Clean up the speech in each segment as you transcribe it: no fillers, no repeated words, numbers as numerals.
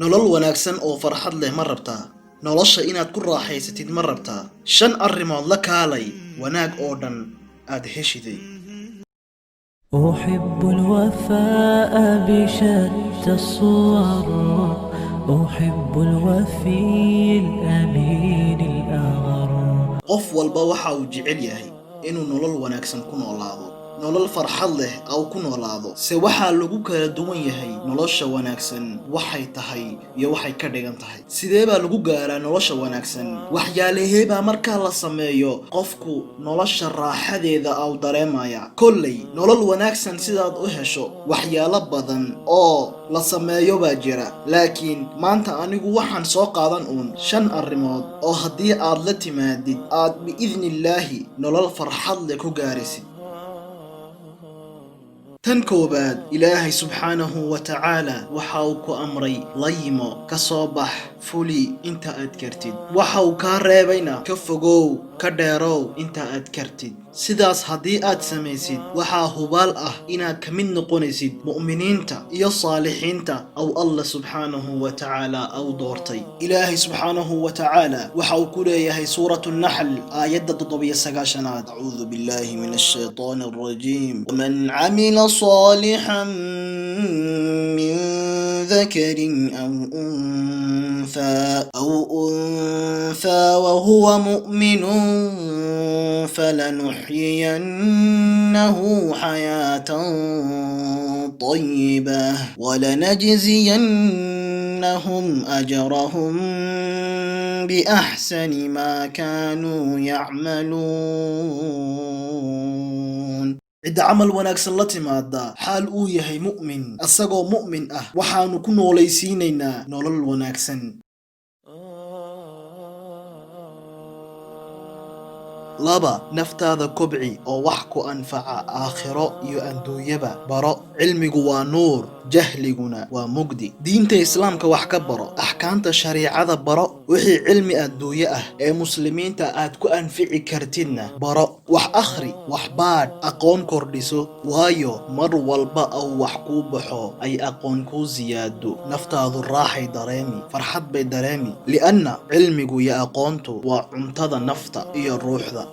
Nolol wanaagsan oo farxad leh ma rabtaa? Nolosha inaad ku raaxaysatid ma rabtaa? Shan arrimood la kaalay, wanaag oo dhan aad heshiday. أحب الوفاء بشتى الصور، أحب الوفي الأمين الأغر. Qof walba waxa uu jecel yahay inuu nolol wanaagsan ku noolaado, nolol farxad leh au ku noolaado. Se waxaa lagu kala duwan yahay nolosha wanaagsan waxay tahay iyo waxay ka dhigan tahay. Sidee baa lagu gaaraa nolosha wanaagsan? Waxyaalahee baa markaa la sameeyo qofku nolosha raaxadeeda au dareemaya? Kolley nolol wanaagsan sidaad u hesho, waxyaalo badan oo la sameeyo baa jira, laakiin maanta anigu waxaan soo qaadan uun shan arrimood oo haddii aad la timaadid aad biidnillaahi nolol farxad leh ku gaarisid. Tan koowaad, Ilaahay subxaanahu wa tacaala waxa uu ku amray layimo, ka soo bax, fuli inta aad kartid. Waxa uu kaa reebayna ka fogow, ka dheerow inta aad kartid. Sidaas haddii aad samaysid, waxaa hubaal ah inaad ka mid noqonaysid mu'miniinta iyo saalixiinta aw Allah subxaanahu wa tacaala au doortay. Ilaahay subxaanahu wa tacaala waxa uu ku leeyahay Suuratu Naxl, aayadda 97aad: أعوذ بالله من الشيطان الرجيم، ومن عمل صالحا من ذكر أو أنثى وهو مؤمن فلنحيينه حياة طيبة ولنجزينهم أجرهم بأحسن ما كانوا يعملون. Cidda camal wanaagsan la timaada xaal uu yahay mu'min, asagoo mu'min ah, waxaanu ku noolaysiinaynaa nolol wanaagsan. Laba, naftaada kobci oo wax ku anfaca aakhiro iyo adduunyaba baro. Cilmigu waa nuur, jahliguna waa mugdi. Diinta Islaamka wax ka baro, axkaamta shariicada baro, wixii cilmi adduunye ah ee muslimiinta aad ku anfici kartidna baro. Wax akhri, wax baadh, aqoon kordhiso, waayo mar walba au wax kuu baxo ay aqoon kuu siyaado, naftaadu raaxay dareemi, farxad bay dareemi, lianna cilmigu iyo aqoontu waa cuntada nafta iyo ruuxda.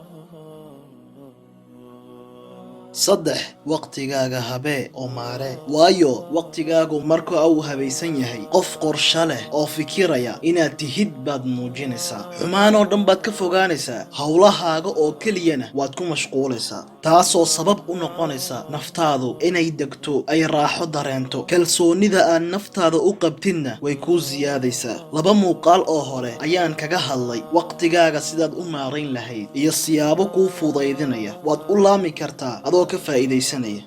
Saddex, waqtigaaga habee oo maaree, waayo waqtigaagu marka uu habaysan yahay, qof qorsho leh oo fikiraya inaad tihid baad muujinaysaa. Xumaan oo dhan baad ka fogaanaysaa, howlahaaga oo keliyana waad ku mashquulaysaa, taasoo sabab u noqonaysa naftaadu inay degto, ay raaxo dareento. Kalsoonida aad naftaada u qabtidna way kuu siyaadaysaa. Laba muuqaal oo hore ayaan kaga hadlay waqtigaaga sidaad u maarayn lahayd iyo siyaabo kuu fudaydinaya. Waad u laami kartaa adoo ka faa'iidaysanaya.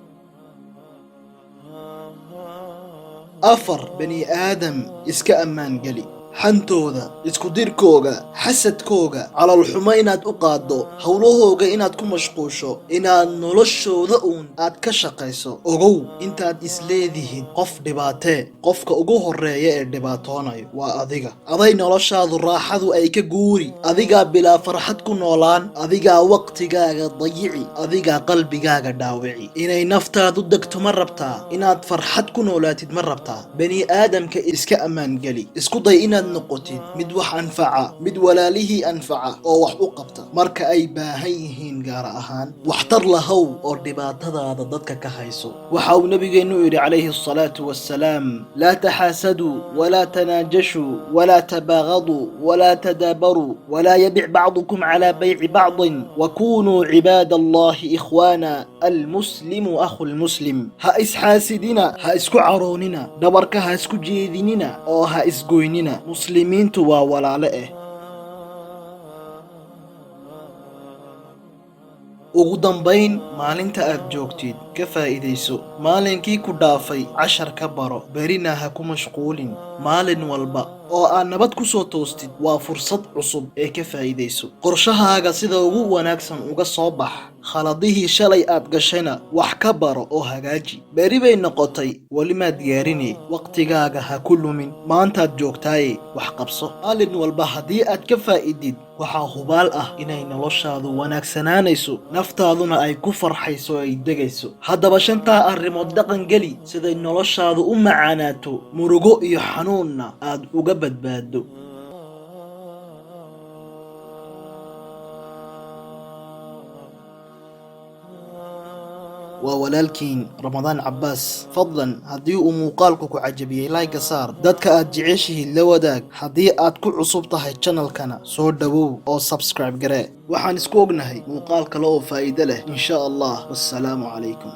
Afar, bani aadam iska ammaan geli. Xantooda, isku dirkooga, xasadkooga, caloolxumo inaad u qaaddo, howlahooga inaad ku mashquusho, inaad noloshooda uun aad ka shaqayso. Ogow, intaad isleedihiin qof dhibaatee, qofka ugu horreeya ee dhibaatoonayo waa adiga. Aday noloshaadu raaxadu ay ka guuri, adigaa bilaa farxad ku noolaan, adigaa waqtigaaga dayici, adigaa qalbigaaga dhaawici. Inay naftaadu degto ma rabtaa? Inaad farxad ku noolaatid ma rabtaa? Bani aadamka iska ammaan geli. Isku day inaad noqotid mid wax anfaca, mid walaalihii anfaca oo wax u qabta marka ay baahan yihiin, gaar ahaan waxtar lahow oo dhibaatadaada dadka ka hayso. Waxa uu nabigeennu yidhi calayhi asalaatu wassalaam: لا تحاسدوا ولا تناجشوا ولا تباغضوا ولا تدابروا ولا يبع بعضكم على بيع بعض وكونوا عباد الله إخوانا، المسلم أخو المسلم. Ha isxaasidina, ha isku caroonina, dhabarka ha isku jeedinina oo ha isgoynina. Muslimiintu waa walaale. Ugu dambayn, maalinta aad joogtid ka faa'iidayso. Maalinkii ku dhaafay cashar ka baro, berina ha ku mashquulin. Maalin walba oo aad nabad ku soo toostid waa fursad cusub ee ka faa'iidayso. Qorshahaaga sida ugu wanaagsan uga soo bax. Khaladihii shalay aad gashayna wax ka baro oo hagaaji. Beri bay noqotay, weli maad gaarine. Waqtigaaga ha ku lumin, maantaad joogtaaye wax qabso. Maalin walba haddii aad ka faa'idid, waxaa hubaal ah inay noloshaadu wanaagsanaanayso, naftaaduna ay ku farxayso, ay degayso. Haddaba shantaa arrimood dhaqan geli siday noloshaadu u macaanaato, murugo iyo xanuunna aad uga badbaaddo. Waa walaalkiin Ramadaan Cabbaas. Fadlan, haddii uu muuqaalku ku cajabiyey, like saar, dadka aad jeceshihiid la wadaag. Haddii aad ku cusub tahay channelkana, soo dhowow oo subscribe garee. Waxaan isku ognahay muuqaal kale oo faa'iido leh, insha Allah. Wassalaamu calaykum.